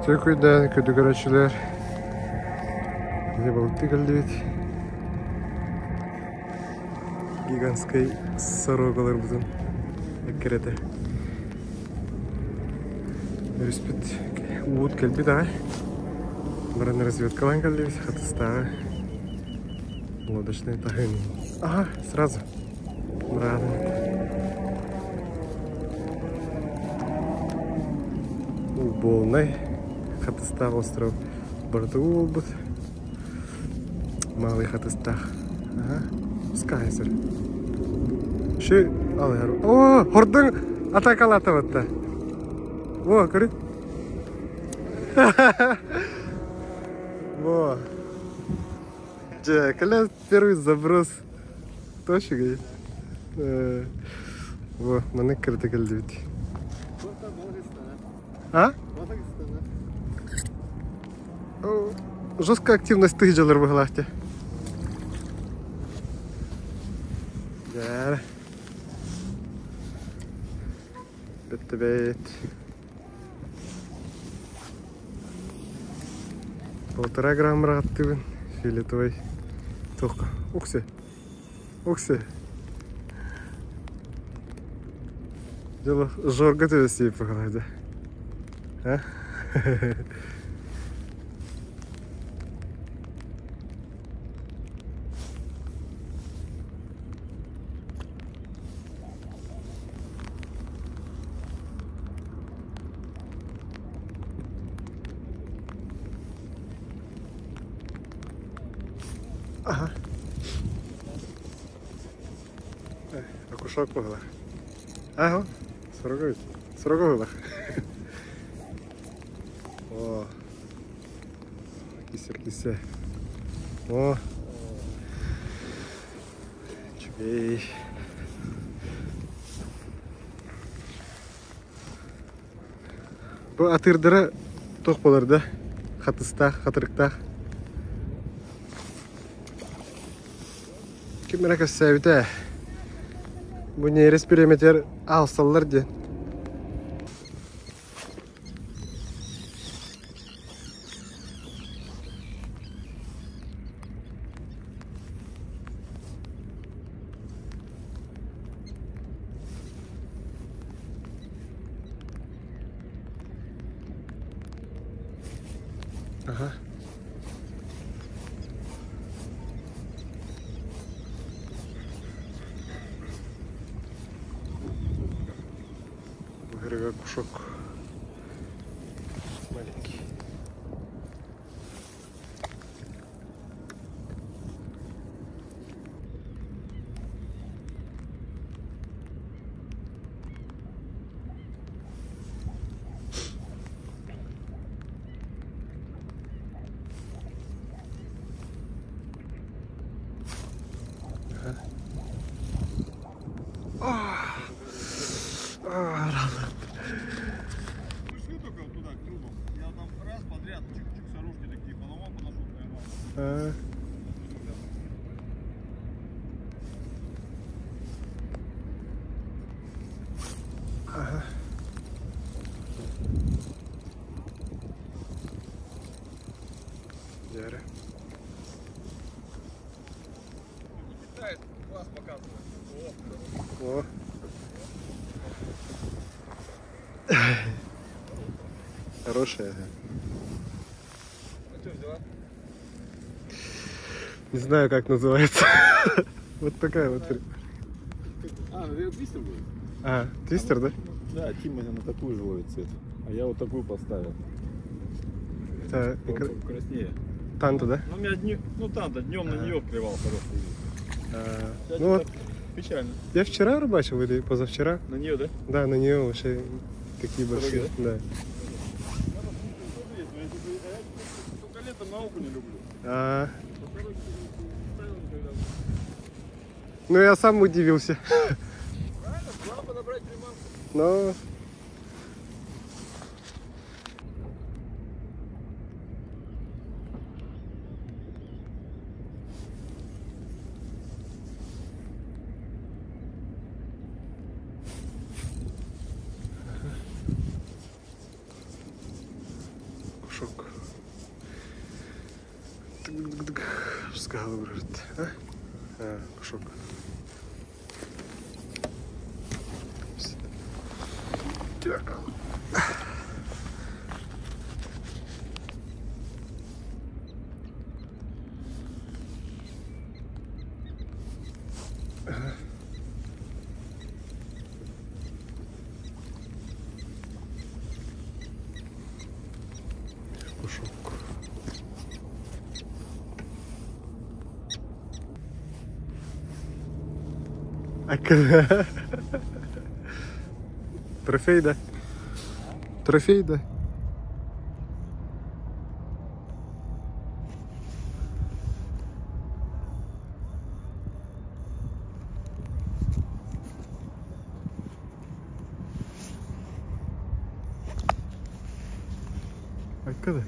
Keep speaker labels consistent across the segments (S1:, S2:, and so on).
S1: Түкүйдээн күндү көрөөччүлэр, дьэ балыктыы кэллибит. Гигантскай сорогаларбытын эккирэтэ. Өрүспүт уут кэлбит аҕай. Баран разведкалаан кэллибит Хатыстааҕы лодочный таһын. Ага, сразу. Браво. Полный Хатыстаах остров барыта уу буолбут. Малый Хатыстаах. Ага. Скайсер. Ши алыһар. О, хордуң атакалатабытта. О, көрү. Во. Дьэ, кэлэ первый заброс точек Во, маннык кырата кэллибит. А? Жесткая активность тыһыдьалар быһылаах те. Дьэ. Бэттэ Полтора грамм быраҕаттыыбын фиолетовай туохха уксе уксе Дело жорго тебе похоже. А? Ага. Окушок буолар. Ага, сороговый. Сороговый О, кисе кисе. О, үчүгэй. Бу атыырдара туох буолар да? Хатыстаах, хатырыктаах. Ким эрэ кэпсээбитэ. Бу нерес бириэмэтигэр аалсаллар диэн. Ага. Выгоревый кушок маленький.
S2: Пришли только вот туда, к трубам. Я там раз подряд чик-чик сорожки такие поломал, подошел, поймал.
S1: А, Ага. Дьэ
S2: Не питает, глаз показывает.
S1: О. Хорошая.
S2: А что взяла?
S1: Не знаю, как называется. Вот такая вот.
S2: А, ну это твистер будет?
S1: А, твистер, да?
S2: Да, Тима на такую же ловит цвет. А я вот такую поставил.
S1: Это
S2: краснее.
S1: Танта, да?
S2: Ну, у меня днем, ну танта, днем на нее клевал хороший.
S1: А, ну вот.
S2: Печально.
S1: Я вчера рыбачил или позавчера?
S2: На нее, да?
S1: Да, на нее вообще такие большие. Да.
S2: Только летом на окуня люблю.
S1: А. Ну я сам удивился.
S2: Правильно, главное подобрать приманку.
S1: Но Жестко халыбырырыт. А? Кушок. Кушок. Трофей, да? Трофей, да? Айка да.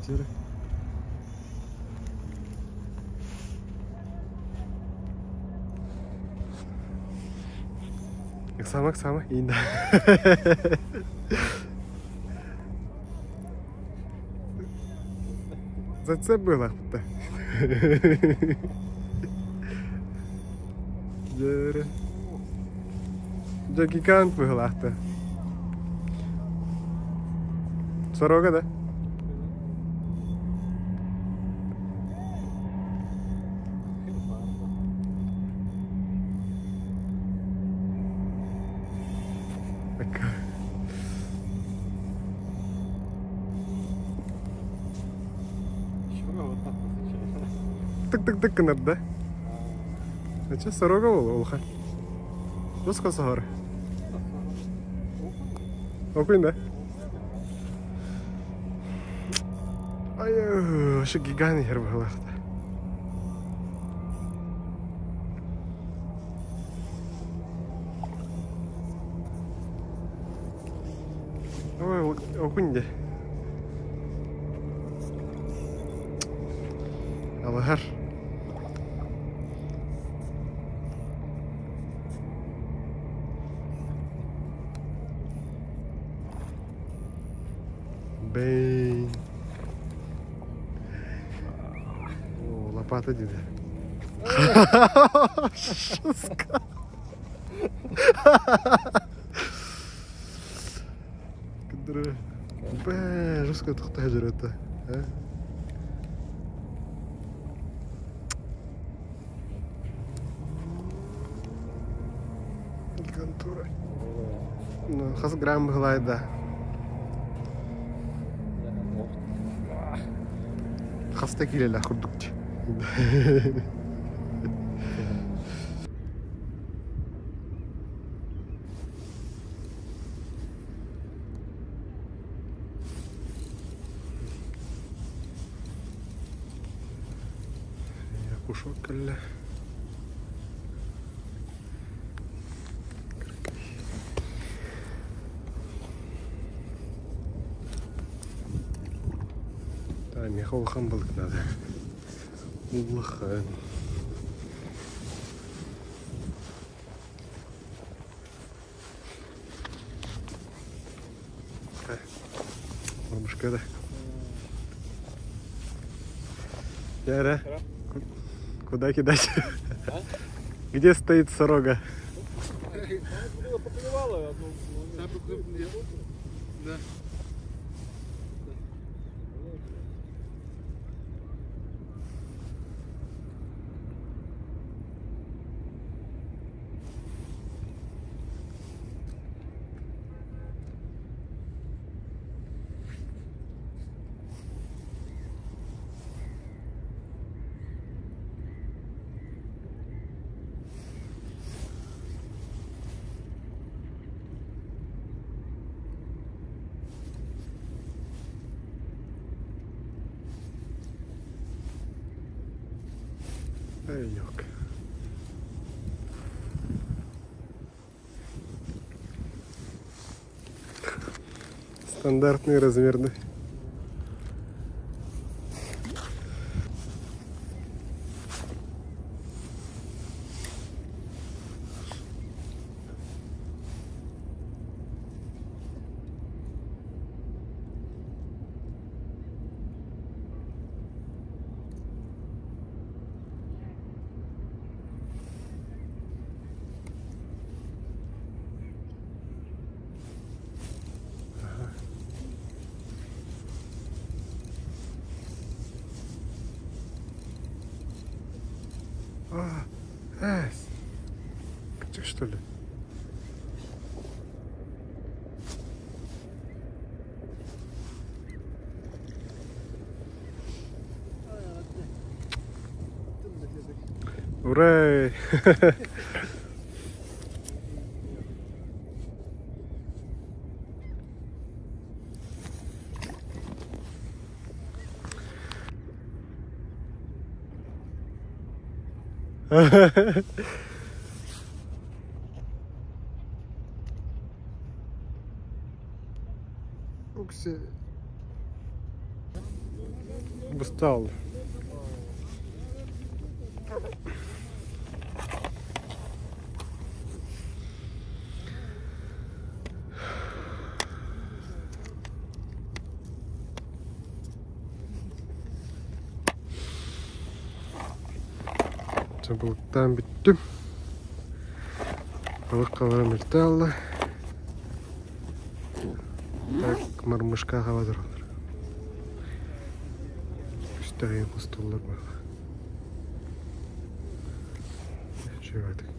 S1: Жere. Ыксама, ыксама, иинда. Зацеп быһыылаахпыт да. Дьэ, дьэ гигант быһыылаахта. Сорога да? Тык-тык-тык гынар да. Ача сорога ол улахан. Жестко соһор. Окуйн да? Ай, вообще гигант иһэр быһыылаахта. Ой, окунь де. Алыһар. Бэй. О, лопата диде. Шуска. Бэ, жестко тохто это. Гигантура. Ну, хас грамм быһылайда. Хаста килэлэх курдук. Кушок кэллэ. Да, миэхэ улахан балык надо. Улахан. Бабушка да. Яра, куда кидать? Где стоит сорога?
S2: Да.
S1: Паренек. Стандартный размер, да? А, эс. Кычык что ли? Ура! Укси. Устал. Чэ балыктаан бүттүм. Балык хабара мөлтө аалла. Так мормышка хаба тураллар. Үстэҕин устуллар баҕа. Үчүгэй.